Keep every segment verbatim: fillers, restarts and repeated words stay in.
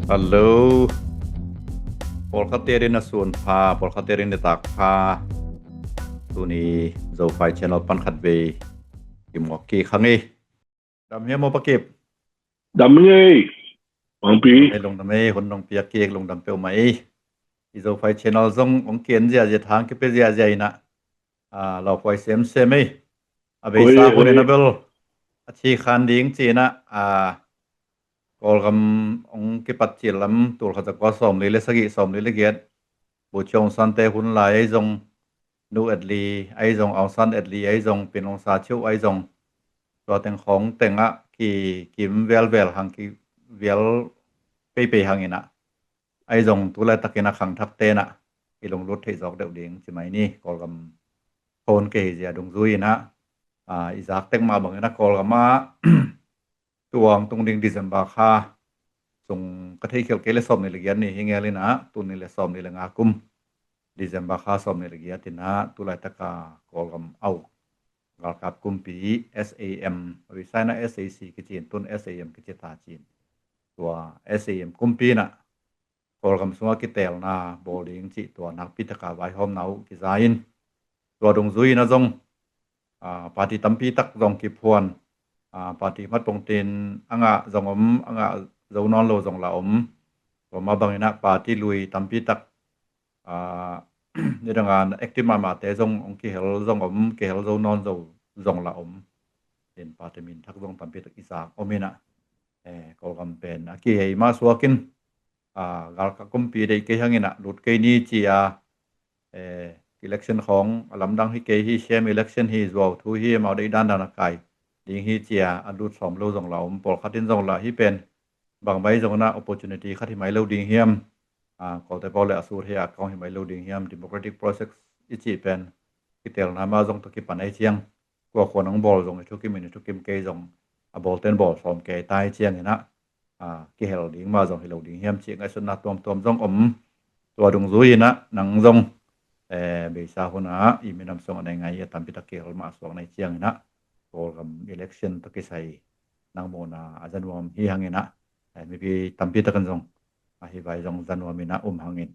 Hello. Pawlkhatte ding na sun pha, pawlkhatte ding na tak pha. Tuni Zophai Channel pan khat vei kimuak kik hang ei. Dam hiam aw Pa Kip? Dam ngei. Mangpi. Ei, lungdam ei, hun nong piak kik lungdam peuhmah ei. I Zophai Channel zong hong kian ziahziah, thang kipia ziahziah inah. A, lauhuai semsem ei. A beisa hun inah bel a thikhan ding ci inah, a, Kawlgam hong kipat cil lam tulkhat zakua sawmli le sagih, sawmli le giat, Bogyoke Aung San te hun lai ahi zong, Nu Atli ahi zong, Aung San Atli ahi zong, Pin Aung San Suu Kyi ahi zong, tua teng khawng tengah kikim velvel hang, kivial peipei hang inah, ahi zong tu laitakin a khangthakte inah i lunglut theih zawk deuh ding ci mai ni. Kawlgam phone kei hi zia dungzui inah, a, i zak tek mah bang inah Kawlgam ah tua hong tung ding December kha sung ka theihkhialh kei le sawmni le giat ni hi ngel inah, tuni le sawmni le nga kum, December kha sawmni le giat inah tu laitaka Kawlgam au galkap kumpi S A M, a beisa inah S A C kici in, tun S A M kici ta ci in, tua S A M kumpi inah Kawlgam sungah kiteelna bawl ding cih tua nakpi taka vaihawmna uh kiza in, tua dungzui inah zong, a, party tampi tak zong kiphuan, a, party hmat pongtin a ngah zong om, a ngah zo nawn lo zong la om. Tua mah bang inah party lui tampi tak, a, nidanga active mahmahte zong hong kihel zong om, kihel zo nawn zo zong la om. In party min thak zong tampi tak i zak om inah, eh, Kawlgam pen a kihei mah suak in, a, galkap kumpi deih kei hang inah lut kei ni ci a, eh, election khawng a lamdang hi kei hi, sham election hi, zuau thu hi, amau deih dandan a kai ding hi ci a, a lut sawm lo zong la om. Pawlkhat in zong la hih pen bangmah zong inah opportunity khat hi mai lo ding hiam, a, Kawlte pau le a sut hi a kawng hi mai lo ding hiam, democratic process i cih pen kiteelna mah zong tawh kipan ahi ciang, kua khua nang bawl zong i thukim in i thukim kei zong, a bawlten bawl sawm kei ta hi ciang inah, a, kihel ding mah zong hi lo ding hiam cih ngaihsutna tuamtuam zong om. Tua dungzui inah nang zong, eh, beisa hun ah i minam sungah na i ngai a tampi tak kihel mah suak na hi ciang inah Kawlgam election tawh kisai nang muhna a za nuam hi hang inah, eh, mipi tampi takin zong a hih vai zong za nuam inah um hang in.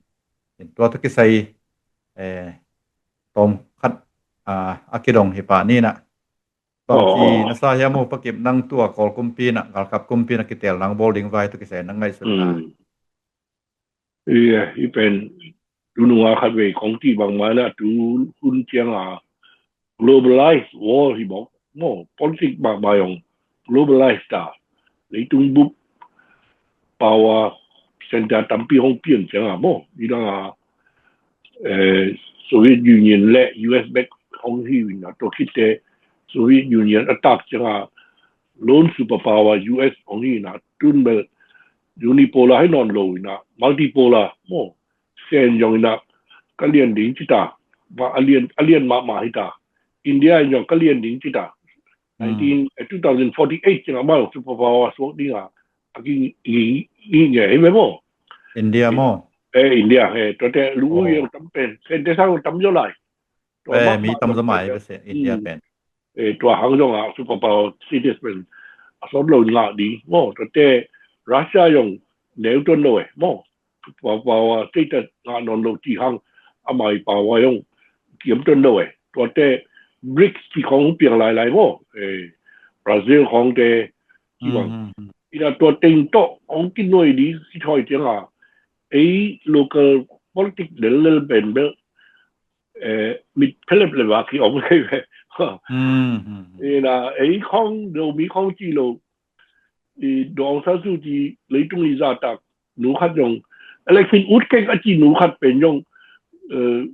In tua tawh kisai, eh, tawm khat, a, a kidong hi pah ni inah. Bangci na sa hiam aw Pa Kip, nang tua Kawl kumpi inah, galkap kumpi inah kiteelna hong bawl ding vai tawh kisai nang ngaihsutna? Hmm. Iya, hih pen tunung a khat vei kong cih bangmah inah tu hun ciang a globalized world hi bawk maw, politics bangmah zong globalized ta, leitung bup power center tampi hong piang ciang a maw, nidang a, eh, Soviet Union le U S back hong hi inah, tua khit teh Soviet Union a tak ciang a lone superpower U S hong hi inah, tun bel unipolar hi nawn lo inah multipolar maw, Sen zong inah ka lian ding ci ta, a lian, a lian mahmah hi ta. India in zong ka lian ding ci ta. Hmm. Nineteen, eh, two thousand forty-eight ciang a amau superpower suak ding a a ki, i, i nge hi ve maw? India maw? Eh, India, eh, tuate lu, oh, zong tam pen, Sen te sang tam zaw lai. Tua, eh, mah, mi mah tam zaw mai ve se, India, hmm, pen. Eh, tua hang zong a superpower status pen a sawt lo ngah ding maw, tuate Russia zong neu tuan lo eh maw. Superpower status ngah nawn lo cih hang a mai power zong kiam tuan lo eh. Tuate BRICS cih khawng piang lailai maw. Eh, Brazil khawngte ci bang. Hmm, hmm, hmm. Inah tua teng tawh hong kinuai ding ci thoi ciang a, ei local politics lellel pen bel, eh, mit phelep le va ki om kei ve. Hmm, hmm, hmm. Inah ei khawng, Zomi khawng cih lo, i Daw Aung San Suu Kyi leitung i zahtak nu khat zong, election ut keng a cih nu khat pen zong, eh,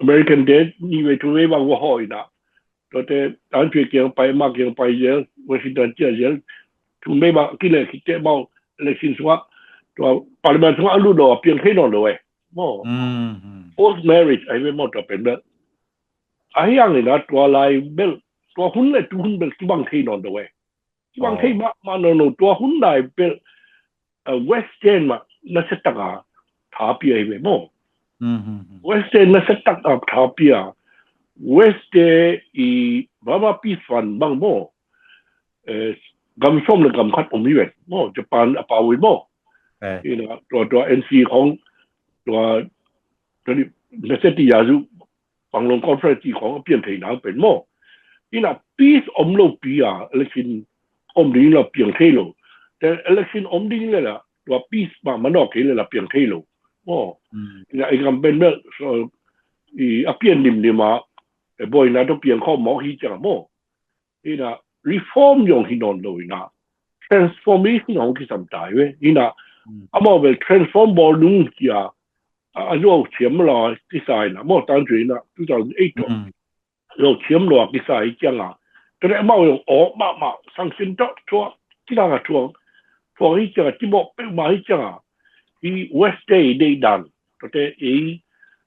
American te nih vei thum vei bang va hawh inah, tuate Tan Chwe kiang pai, amah kiang pai zel, Washington ciah zel, thum vei bang a kileh khit teh amau election sungah tua parliament sungah a lut lo a piang thei nawn lo eh maw. Hmm, hmm. Forced marriage ahi ve maw tua pen bel. Ahi hang inah tua lai bel, tua hun le tu hun bel kibang thei nawn lo eh. Kibang thei mahmah nawn lo, tua hun lai bel, eh, West ten mah nasia tak a tha pia hi ve maw. Hmm, hmm, hmm. West ten nasia tak a tha pia. West te i Burma Peace Fund bang maw, eh, gam sawm le gam khat om hi ve maw, Japan a pau hi maw. Ina tua tua N C khong tua tua ni message ti ya zu panglong conference ti khong a pian thei nang pen maw. Ina peace om lo pi a election om ding la piang thei lo. Te election om ding le la tua peace ma manok thei le la piang thei lo. Maw. Ina i gam pen mel so i a pian nim nim a e boina to piang khom mawk hi ciang maw. Ina reform yong hi nawn lo ina transformation hong kisam tai ve ina amau bel transform bawl nung kia a zuau thiam lo kisa ina maw tan cu ina two thousand eight to zuau thiam lo kisa i cianga tua le amau yong awk mahmah sangsin tawh thuak kidang a thuak thuak hi cianga kimawh peuhmah hi cianga i West Day deidan tuate ei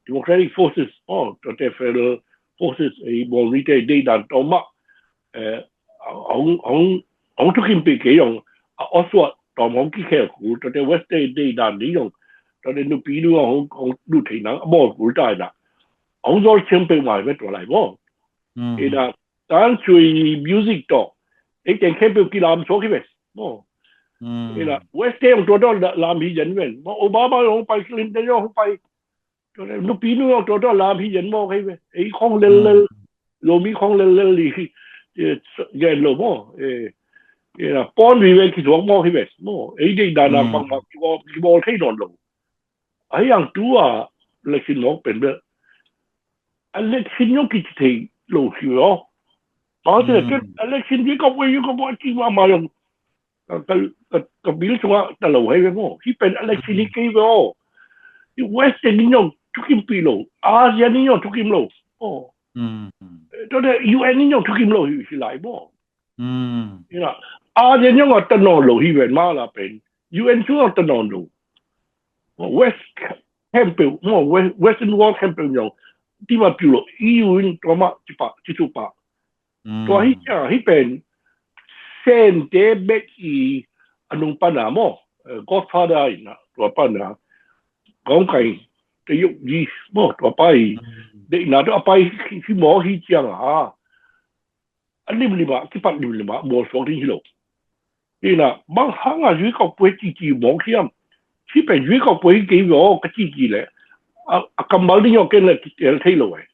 Democratic Forces aw tuate Federal Forces ei bawl nite deidan tawmah eh, hong hong hong thukimpih kei zong a Oswald tawm hong kikhel kul tuate West Day deidan ding zong tuate nupi nu hong hong duh thei nang a bawl kul tai na hong zawl thiam peuhmah hi ve tua lai maw. Ina tan cui music tawh ei teng khempeuh kilam suak hi ve maw. Ina West Day hong tua tawh lam hi zen ven maw Obama hong pai Clinton hong pai Tua le nupi nu tua tua lam hi zen maw kei ve ei khong lel lel Zomi khong lel lel li gen lo maw. Pawn vi ve kisuak maw hi ve maw ei dei dana bangmah kibawl thei nawn lo. Ahi ang tu a election mawk pen bel election yong kici thei lo hi ve aw. Pau te ken election yi ka wei yi ka wei ci ma ma yong ka bil sungah ta lo hei ve maw hi pen election hi kei ve aw. Hi Western in yong thukimpih lo ASEAN in yong thukim lo aw. Tua te UN in yong thukim lo hi lai maw. Ina ASEAN yong a ta nawn lo hi ven ma la pen UN sungah ta nawn lo. West khempeuh maw Western world khempeuh yong tima piu lo EU in tua mah ci pah ci su pah. Tua hi ciang hi pen sente bek i a nung pana maw godfather in a tua pana kong kai te yuk yi maw tua pa i deihna tua a pai hi maw hi ciang a a limlim a kipat limlim a bawl suak ding hi lo. Ina bang hang a zui kau pue cici mawng hiam hi pen zui kau pue hi kei ve aw ka cici le a kammal ding aw ken le kitel thei lo ai.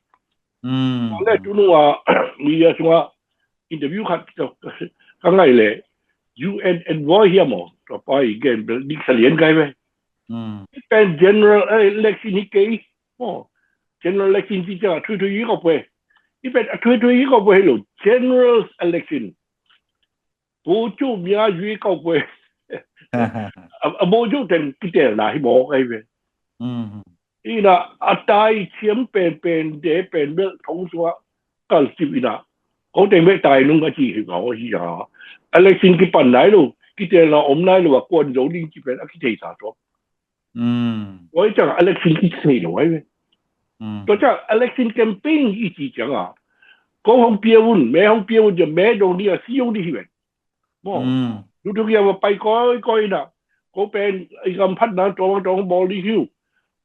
Le tunung a media sungah interview khat ka ngai le UN envoy hiam aw tua pa i gen bel dik sa lian kai ve. Hi pen general election hi kei maw general election ci ciang a thuithui yi kau pue hi pen a thuithui yi kau pue hi lo general election. Bo cu mia zui kau pue a bo cu ten kitelna hi mawk ahi ve. Ina a tai thiam penpen de pen bel thong sua kal cip ina ko teng bek tai nung a ci hi ngau hi a election kipan nai lo kitelna om nai lo a kuan zo ding ci pen a kithei sa tuak. Oi cang election kithei lo ai ve. Tua cang election campaign i ci cang a ko hong pia un me hong pia un ja me dong ding a si yong ding hi ve. Maw dutuk ya va pai koi koi na ko pen i gam phat na tua bang tua bang bawl ding hiu.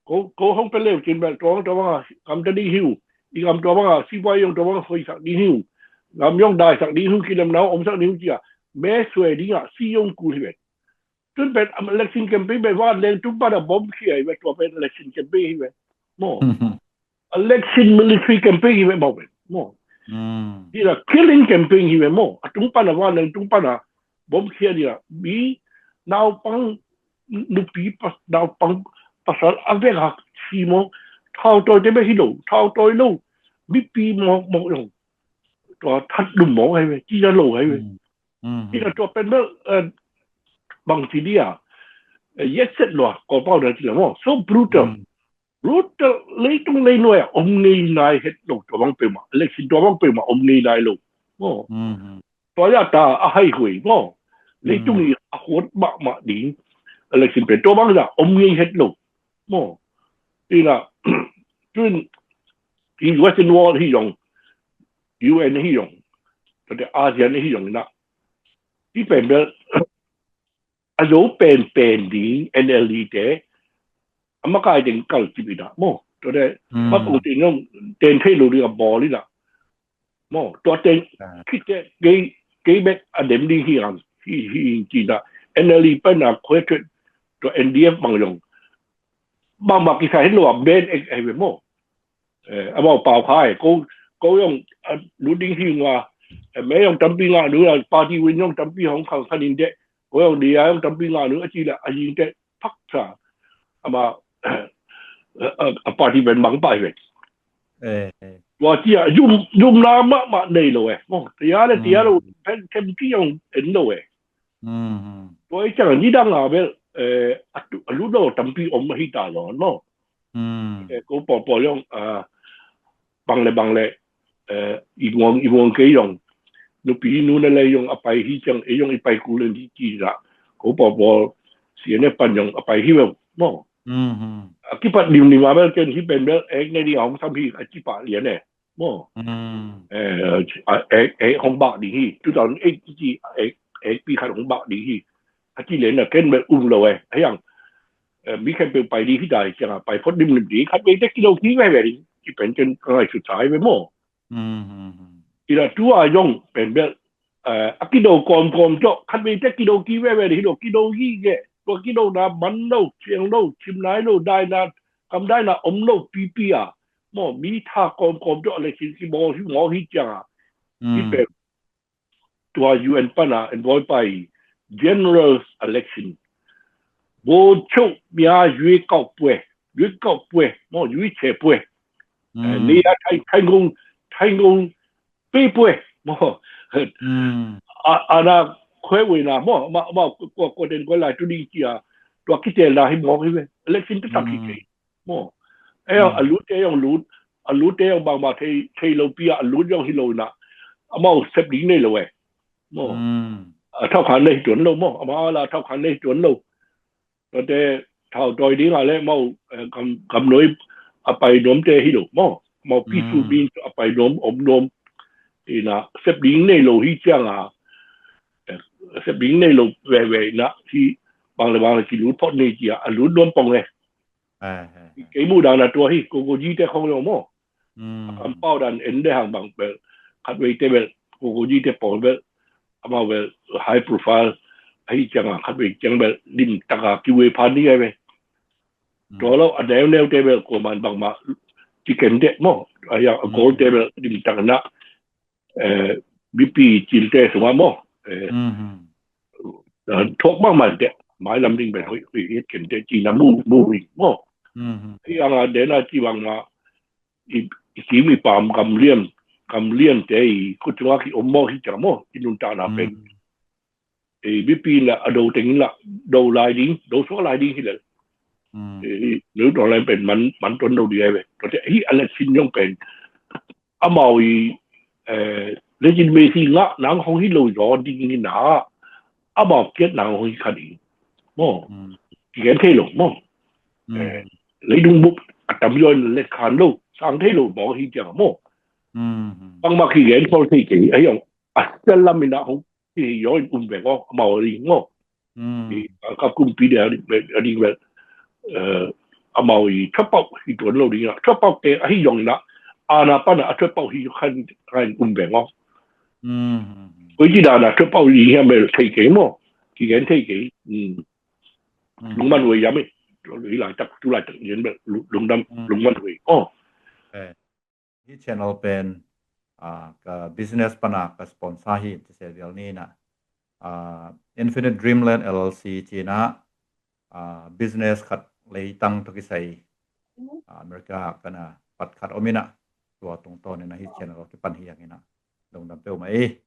Ko hong pe leu cin bel tua bang tua bang a gam ta ding hiu. I gam tua bang a si pai yong tua bang a hoi sak ding hiu. Gam yong dai sak ding hiu ki lam na om sak ding hiu cia me suai ding a si yong kul hi ve. Tun pen election campaign pen van leng tung pan a bom khia hi ve tua pen election campaign hi ve. Maw election military campaign hi ve maw pen maw. Hi la killing campaign hi ve maw a tung pan a van leng tung pan a bom khia hi la mi naupang nupi naupang pasal a vek hak si maw thau tawi te bek hi lo thau tawi lo mipi maw maw lo tua that dum maw hi ve ci na lo hi ve. Hi la tua pen bel bang ci dia yet set lo ko pau na ci la maw so brutal. Brutal leitung leinuai a om ngei nai het lo tua bang peuhmah election tua bang peuhmah om ngei nai lo. Tua ya ta a hai huai maw leitung i a huat mahmah ding election pen tua bang ya om ngei het lo. Maw ina tun i Western world hi yong UN hi yong tate ASEAN hi yong ina hi pen bel a zo penpen ding NLD te a makai teng kal cip ina maw tua te ma kong teng yong ten thei lo ding a bawl ina maw tua teng khit te kei kei bek a dem ding hi ang hi hi ing ci ina NLD pen a khuai thuet Tua N D F bang zong bangmah kisai het lo a, ben ek ahi ve maw. Amau pau kha e, ko ko zong lut ding hi ung a, me zong tampi ngah nu a, party win zong tampi hong khang khan in teh, ko zong dia zong tampi ngah nu a ci leh a zing teh phak sa. Ama a party pen bang pah hi ve. Tua ci a zum zumna mahmah nei lo e maw. Tia le tia lo, phen khem ci zong en lo e. Tua i ciang a nidang a bel a lut lo tampi om ahi ta lo maw. Ko pawlpawl zong bang le bang le i muang i muang kei zong, nupi nu na lei zong a pai hi ciang ei zong i pai kul in hi ci zah. Ko pawlpawl C N F pan zong a pai hi ve maw. A kipat limlim a bel ken hi pen bel ek ne ding a hong sam hi a ci pah lian e maw. Ek hong bak ding hi, two thousand eight ci ek pi khat hong bak ding hi a ci lian a, ken bel um lo e. Hiang mi khempeuh pai ding hi ta hi ciang a pai phot limlim ding, khat vei teh kido ki veve ding ci pen ken ka ngaihsut sa hi ve maw. Ina tua zong pen bel a kido kawmkawm tawh khat vei teh kido ki veve ding hi lo, kido hi ge. Tua kidona man lo, ciang lo, cim nai lo, daina, kam daina om lo pipi a maw, mi tha kawmkawm tawh election kibawl hi maw hi ciang a, hi pen tua U N pan a envoy pai general election, บวกชุบยาရွေးကောက်ပွဲ, ရွေးကောက်ပွဲ မဟုတ်ရွေးချယ်ပွဲ, နေရာထိုင်ထိုင်ကုန်ထိုင်ကုန်ပေးပွဲ မဟုတ် အာအာဏာခွဲဝေတာ မဟုတ် အမအမကွာကွာတင်ကွဲလာတူဒီကီယာ တွာ်ခိတဲလာဟိမော်ခိဝဲ election တစ်သပ်ခိခဲ မဟုတ် အဲအလူတဲအောင်လူ အလူတဲအောင်ဘာမှထေထေလို့ပြအလူကြောင့်ဟိလို့နာ အမဟုတ်ဆက်ပြီးနေလို့ဝဲ မဟုတ် အထောက်ခံနေတွန်းလို့ မဟုတ် အမအားလား ထောက်ခံနေတွန်းလို့ တော့တဲထောက်တော်ဒီကလည်း မဟုတ် အဲ ကမ်ကမ်နွေအပိုင်နုံးတဲဟိလို့ မဟုတ် မဟုတ် peaceful means အပိုင်နုံး အုံနုံး ဒီနာ ဆက်ပြီးနေလို့ ဟိချင် အာ အဲ ဆက်ပြီးနေလို့ ဝဲဝဲနာ ဟိ ဘင်လဘင်လကီလူ ပေါ့နေကြ အလူ နုံး ပေါ့ငယ် အဲ အဲ အဲ ကိမူဒါနာ တွာ်ဟိ ကိုကိုကြီးတဲ ခေါင်းလို့ မဟုတ် အကမ်ပဝ်ဒန် အင်ဒဲဟန်ဘန်ဘဲ ခတ်ဝေးတဲဘဲ ကိုကိုကြီးတဲ ပေါ့ဘဲ အမဝဲ high profile အဟိချင် ခတ်ဝေးချင်ဘဲ လိမ်တကာ ကီဝေးဖာနီး အဲဘဲ တွာ်လို့ အနဲဝ်နဲဝ်တဲဘဲ ကိုမန်ဘန်မ chicken တဲ မဟုတ် အယံအ goal တဲဘဲ လိမ်တကာနာ အဲ BP จินเตสมา မဟုတ် အဲ ထောက်မှန်မှန်တဲ့ မိုင်းလမ်းဒင်းပဲ ဟိုဟိုဟိုကင်တဲ့ ကြည်နမူမူရင်း မဟုတ် အယံအဒဲနာ ကြည်ဘန်မ အီကီမီပမ်ကမ်လျံ ကမ်လျံတဲ့ ခုတ်ချွားကီအမော်ဟိချင် မဟုတ် အီနုန်တာနာပဲ အီ BP နာ အဒိုတင်လာ ဒိုလာဒင်း ဒိုဆိုလာဒင်းဟိလဲ အီ နုတော်လည်းပဲ မန်မန်တွန်းလို့ဒီပဲ တော့ အီ election ရုံးပဲ အမဝ်အီ အဲ legitimacy ငါ နန်းဟောင်းဟိလို့ရော ဒီကနေ့နာ အမဝ်ကက် နန်းဟောင်းဟိခါဒီ မဟုတ် ကီကဲထဲလို့ မဟုတ် အဲ လေဒုံဘုတ် အတံယွန်း လက်ခံလို့ စံထဲလို့ မဟုတ် ဟိချင် မဟုတ် ဘင်မကီကဲ politics အယံအစလမ်မီနာ ဟောင်း ဟိယွန်း အုံပဲ မဟုတ် အမဝ်အီ မဟုတ် ဒီကပ်ကွန်ပီဒီအဒီဘဲ အမဝ်အီ ထွက်ပေါက် ဟိတွန်းလို့ဒီနာ ထွက်ပေါက်တဲ အဟိယွန်းနာ အာဏာပါနာ အထွက်ပေါက် ဟိခါ ခါ အုံပဲ မဟုတ် ကိုကြီးဒါနာ ထွက်ပေါက် ဟိဟဲမဲ ထေးကဲ မဟုတ် ကီကဲ ထေးကဲ လူမန်ဝေး ယမီး လူလာ တပ် တူလာ တပ် ယင်းဘဲ လူ လူဒမ် လူမန်ဝေး မဟုတ် အဲ Hih channel pen, ah, ka business pana ka sponsor hi, ci se vial ni na. Ah, Infinite Dreamland L L C ci na, ah, business khat leitang tawh kisai, ah, America kana pat khat om ina, tua tungtawn ina hih channel kipan hi ang ina. Lungdam peuhmah ei.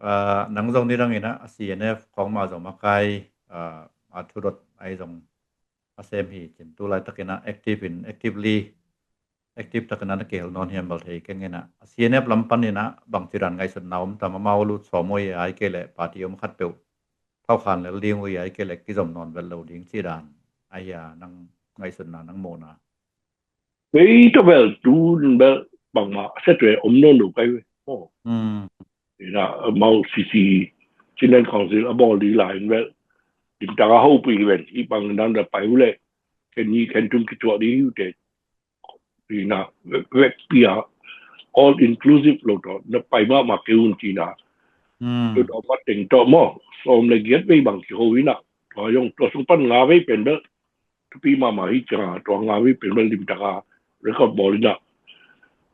Ah, nang zong nidang ina a C N F khawng mah zong makai, ah, a thu dot ai zong a sem hi cin tu laitakin a active in actively active takin a na kihel nawn hiam bel thei keng ina a C N F lam pan ina bangci dan ngaihsutna om tam amau lut sawm uh hi ai kei leh party om khat peuh thau khan lel ding uh hi ai kei leh kizom nawn vel lo ding ci dan ahi a nang ngaihsutna nang muhna. Kei tawh bel tun bel bangmah a sia tuai om nawn lo kai ve. Aw. Ina amau C C Chinland Council a bawl ding lai in bel limtak a hopih hi ven. Hih bang nan da pai uh leh ken ni ken tum kituah ding hi uh teh. Ina vekpi a all inclusive lo tawh na pai mahmah kei un ci ina. Tua tawh mateng tawh maw sawm le giat vei bang kiho ina. Tua zong tua sung pan nga vei pen bel thupi mahmah hi ciang a, tua nga vei pen bel limtak a record bawl in ah,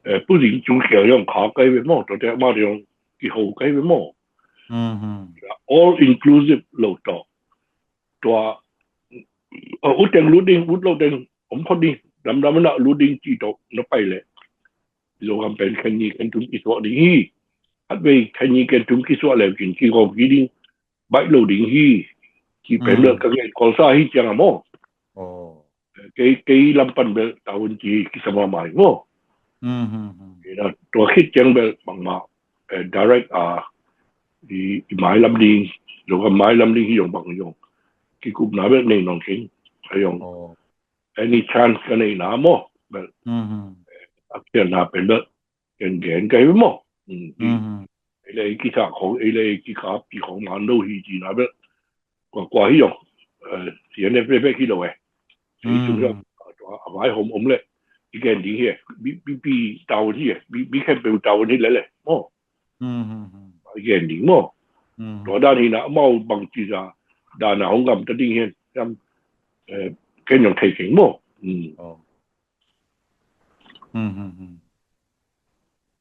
eh, Pu Zing Cung Kial zong kha kai ve maw, tuate amau zong kiho kai ve maw. All inclusive lo tawh. Tua, uh, ut teng lut ding, ut lo teng om phot ding, damdam in ah lut ding ci tawh na pai leh, Zogam pen khen ni khen tum kisuah ding hi. Khatvei khen ni khen tum kisuah leh kin kigawm kik ding, baih lo ding hi. Ci pen bel ka gen kawlsa hi ciang a maw. Kei, kei lam pan bel tavuan ci kisa mahmah hi maw. Ina, tua khit ciang bel bangmah, eh, direct a, i, i mailam ding, Zogam mailam ding hi zong bang hi zong kikupna bel nei nawn keng. A zong any chance ka neihna maw bel, a khialhna pen bel gen gen ka hi maw. Ei le ei kisa khong, ei le ei kikappi khong man lo hi cihna bel kua kua hi zong, eh, C N F bek hi lo eh. Ei sung hiam, a vaihawm om leh i gen ding hi eh. Bi, bi, bi tavuan hi eh. Bi, bi khempeuh tavuan hi leh leh maw. I gen ding maw. Tua dan hi na, amau bangci za dan a hong gamta ding hiam, hiam, eh, ken zong thei keng maw.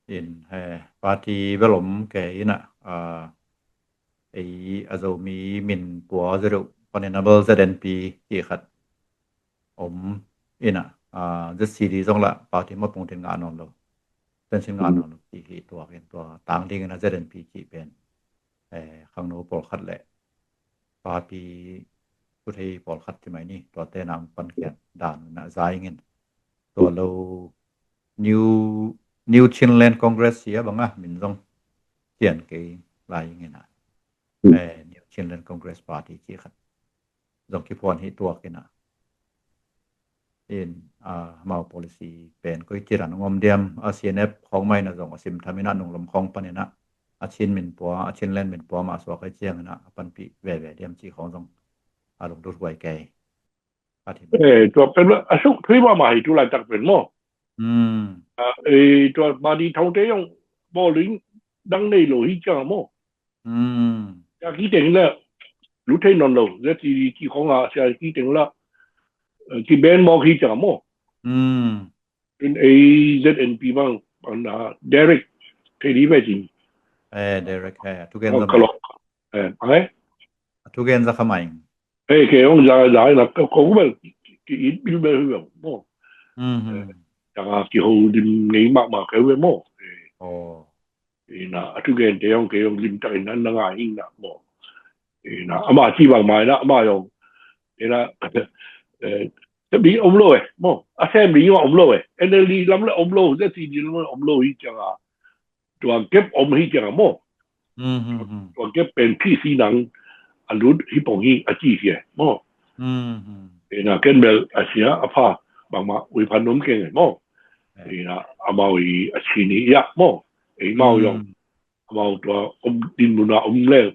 In, eh, party bel om kei in ah, ah, ei a Zomi min pua zedeuh panin a bel Z N P cih khat om in ah, ah, Z C D zong lah party mapung tin ngah nawn lo, pension ngah nawn lo cih hi tuak in, tua tang ding in ah Z N P cih pen, eh, khangno pawlkhat leh papi kuthei pawlkhat ci mai ni, tuate nang pankhiat dan na zai ngin. Tua lo New, New Chinland Congress sia banga min zong cian kei lai ngin a. Eh, New Chinland Congress Party ci khat zong kiphuan hi tuak in a. In, ah, amau policy pen koi ci dan ngom diam, a C N F khong mai na zong a sim tham in a, nunglom khong pan in a, a Chin min pua, a Chinland min pua mah suak ai ciang in a, a panpih veve diam ci khong zong a lungdut huai kei. A thim. Eh, tua pen a suk thui mahmah hi tu laitak pen maw. Ah, eh, tua badi thongte zong bawling dang nei lo hi ciang maw. Ya kiteng le lu thei nawn lo, Z C D ki khong a sia kiteng la, eh, ki ben mawk hi ciang maw. Tun ei Z N P bang, bang na direct thei di ve cin. Eh, direct, eh, tu gen za mai. Eh, eh. Tu gen za kha mai. Eh, kei hong za, za na ka ko bel ki it bil bel hu maw. Eh, tanga ki ho lim ngei mahmah kei ve maw. Eh. Ina, a thugente zong kei zong limtakin an na ngai ing na maw. Ina, ama ci bangmah ina, ama zong. Ina, eh, sem ding om lo eh maw. A sem ding om lo eh. N L D lam le om lo, Z C D lam le om lo hi ciang a. Tua gap om hi ciang a maw. Tua gap pen P C nang a lut hi pong hi a ci hi eh maw. Ina, ken bel a sia a pha bangmah ui phan om keng eh maw. Ina, amau i a ci ni ya maw. Ei mau zong amau tua om din mun a om leng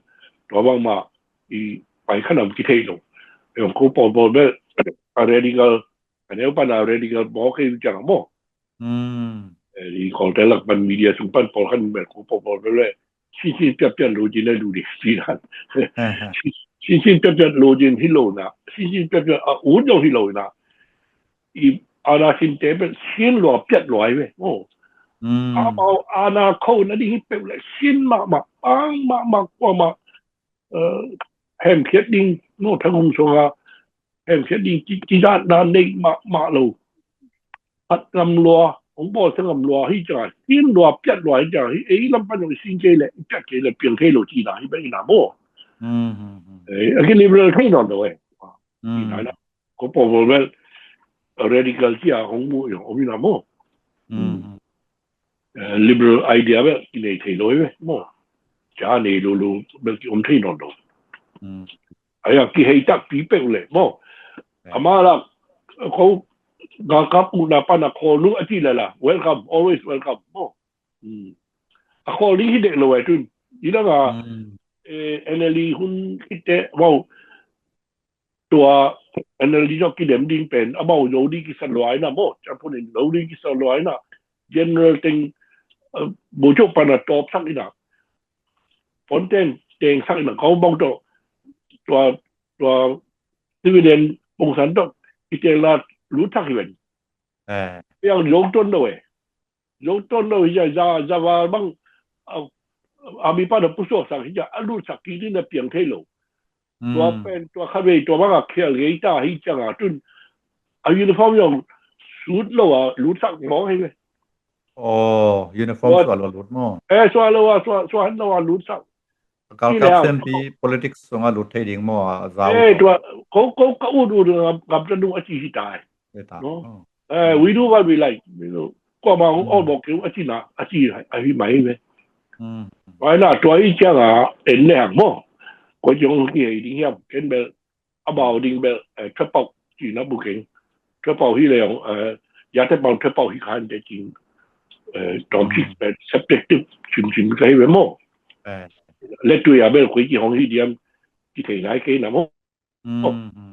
tua bangmah i pai khanam kithei lo. Ei zong ko pawl pawl bel a radical, a neu pan a radical bawk ei ciang maw. Eh, i Kawlte lak pan media sung pan pawl khan bel ko pawl pawl bel le sinsin piatpiat lo cin le lu di sinan. Sinsin piatpiat lo cin hi lo na, sinsin piatpiat a ut zong hi lo na. I ana sinte pen sin lua piat lua hi ve. Oh. Amau ana kho na ding hi peuh le sin mahmah, pang mahmah, kuamah, eh, hemkhiat ding, no, thang hong suang a hemkhiat ding ci, ci dan dan nei mahmah lo. Phat ngam lua, hong bawl sa ngam lua hi ciang a, sin lua piat lua hi ciang a, hi ei lam pan hong sin kei le, piat kei le, piang kei lo ci na hi bek ina maw. Eh, a ki liberal kei nawn lo eh. Ina na. Ko pawl pawl bel radical ci a hong mu i hong om ina maw. Eh, liberal idea bel kinei thei lo hi ve maw. Ca nei lo lo bel ki om thei nawn lo. Ai a kihei takpi peuh le maw. Ama la ko galkap uh na pan a khawl nu a ci le la, welcome, always welcome maw. A khawl ding hi dek lo eh tun. I dang a, eh, N L D hun khit teh maw. Tua N L D zong kidem ding pen amau zo ding kisa lua ina maw. Champun in zo ding kisa lua ina. General teng, eh, bucu pan a tawp sak ina. Ponten teng sak ina. Kau bang to tua tua civilian pongsan tawh i teel la lutsak hi ven. Yang zo ton lo e. Zo ton lo hi cia, za, za val bang a, a mipa na pusuaksak hi cia, a lutsak kik ding na piang thei lo. Tua pen tua khat vei tua bang a khial gei ta hi cianga tun a uniform zong sut lo a lutsak mawk hi ve. Aw, uniform suah lo a lut maw? Eh, suah lo a, suah, suah han lo a lutsak. Galkap senpi politics sungah lut thei ding maw a zau? Eh, tua ko, ko ka ut ut ngam, ngam ta dung a ci hi tai. No? Eh, we do what we like. Kua ma hong awlbawk keu a cina a ci a hi mai ve. Tua ina tua i cianga en le hang maw? Kua ci hong hi hei ding hiam? Ken bel amau ding bel, eh, Thapau cina bu keng. Thapau hi le hong, eh, ya Thapau Thapau hi khan te cing. Eh, tawm cik bel subjective cimcim ka hi ve maw? Le tui a bel koi ci hong hi diam ki thei nai kei na maw?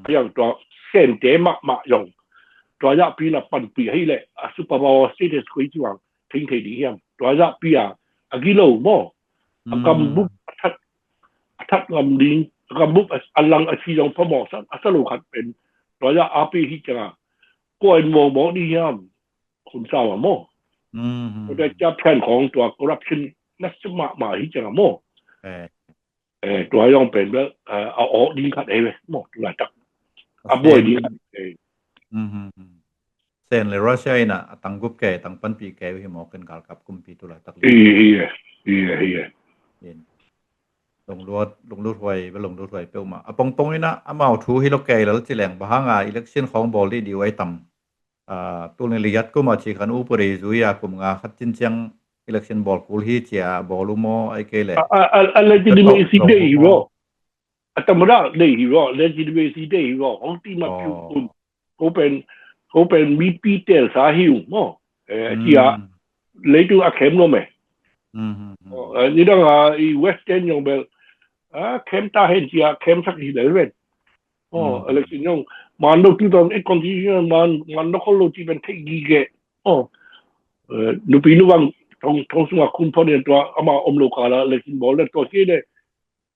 Hiang tua sente mahmah zong tua zahpi na panpih hei le a superpower status koi ci vang theng thei ding hiam? Tua zahpi a a gilo maw? A gambup a that, a that ngam ding, a gambup a lang a si zong phamawh san a sa lo khat pen tua zah a pi hi cianga kua in mawngmawng ding hiam? Hun sau a maw? Tua cia phian khawng tua corruption na sa mahmah hi cianga maw? Eh, tua zong pen bel, eh, a awk ding khat ei ve maw, tu laitak. A buai ding khat ei. Sen le Russia ina a tanggup kei, tang panpih kei uh hi maw, ken galkap kumpi tu laitak li. Hi, hi, hi, hi. Lunglut, lunglut huai, bel lunglut huai peuhmah. A pongpong ina amau thu hi lo kei lal ci leng, bang hanga election khawng bawl dih dih uh ai tam. Ah, tul nih le giat kum a ci khan upadi zui a kum nga khat cin ciang election bawl kul hi cia bawl uh maw, ai kei le. A, a, a legitimacy dei hi maw? A tamada dei hi maw? Legitimacy dei hi maw? Hong ti ma piu kun. Ko pen, ko pen mipi telsa hi uh maw? Eh, cia leitung a khem lo me. Nidang a i Western yong bel a khem ta hen cia khem sak hi lel ven. Aw, election zong man lo two thousand eight constitution man, man lo khol lo ci pen theih gige. Aw, nupi nu bang thong, thong sunga khun phon in tua ama om lo kala election bawl le tua ci le.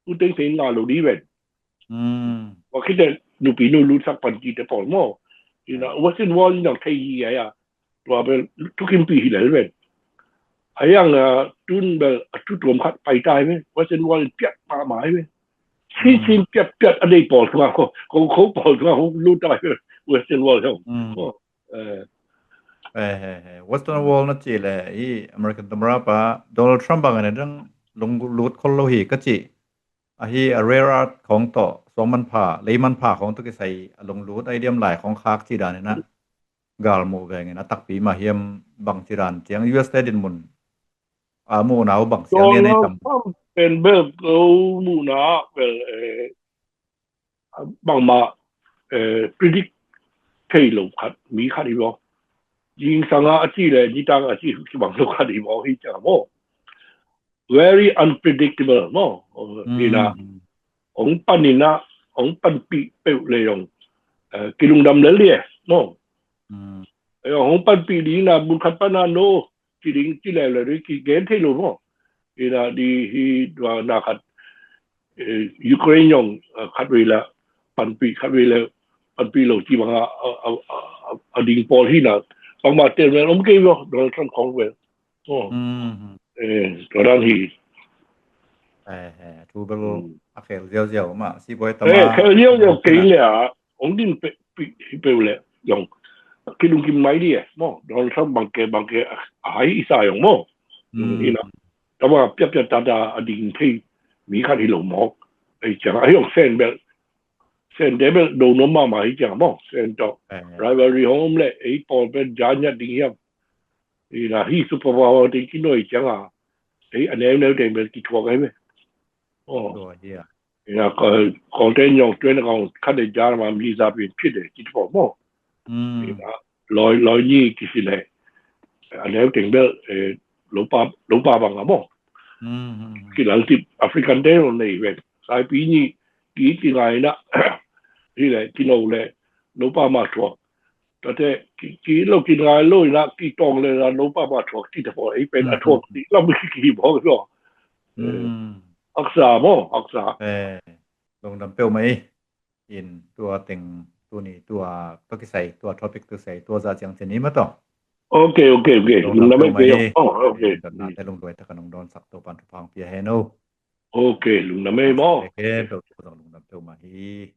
U teng teng nga lo di ven. Tua khit le nupi nu lutsak pan ci te pawl maw? Ina Western world in ang theih gige a. Tua bel thukimpi hi lel ven. A yang a tun bel a thu tuam khat pai tai ve. Western world piat mahmah hi ve. Sin sin piat piat a dei pawl tunga ko, ko, ko pawl tunga ko lu tai ve. Western world hong. Western world na ci le i American tamara pa Donald Trump bang a na dang lunglut khol lo hi ka ci. Ahi a rare earth khawng tawh suang manpha, lei manpha khawng tawh kisai a lunglut ai diam lai khawng khak ci dan ina galmuh vengin a takpi mah hiam bang ci dan ciang U S te dinmun a muhna uh bang ciang ni nei tam. Pen bel ko muhna bel, eh, bangmah, eh, predict thei lo khat mi khat hi vaw. Zingsanga a ci le nitang a ci kibang lo khat hi vaw hi ciang maw. Very unpredictable maw. Ina hong pan ina hong panpih peuh le zong, eh, kilungdam lel dih e maw. Hong panpih ding ina mun khat pana no ci ding ci lel le dih kigen thei lo maw. Ina di hi dua na khat, eh, Ukraine zong, eh, khat vei la panpih khat vei la panpih lo ci banga a, a, a, a ding pawl hi na. Bangmah tel mel om kei vaw Donald Trump khong vel. Tua dan hi. Thu bel a khel ziauziau mah si buai tama. Khel ziauziau kei le a ong din pe pe pe le yong. Kilung kim mai di e maw. Donald Trump bangke bangke a hai isa yong maw. Ina tama piap piap tata a ding thei mi khat hi lo maw. Ei ciang a yong sen bel Sen te bel do nuam mahmah hi ciang maw. Sen tawh rivalry hong om le ei pawl pen ja ngiat ding hiam. Ina hi superpower teng kinuai cianga ei a neuneu teng bel kithuak ahi ve. Ina Kawlten zong tuen a kong khat le ja ma mi za pen phit le kithuak maw. Ina lawi lawi ni kisi le a neu teng bel lopa lopa bang a maw. Kilal tip African te lo nei ve. Saipi ni ki kingai na hi le kino le lopa ma thuak. Tate ki lo kingai lo ina ki tong le na lopa ma thuak ti te pawh ei pen a thuak ti lam ki ki bawk lo. Aksa maw aksa. Lungdam peuh mai. in tua teng tuni tua tua kisai tua topic tu sai tua za ciang cian ni ma to. Ok, ok, ok. Lungdam Lungdam peuhmah ei hi. Pia. Oh, ok. Dotna te lungduai taka nong dawnsak Topan thupha hong pia hen o. Ok, lungdam ei maw. Khempeuh tua zong lungdam peuhmah hi.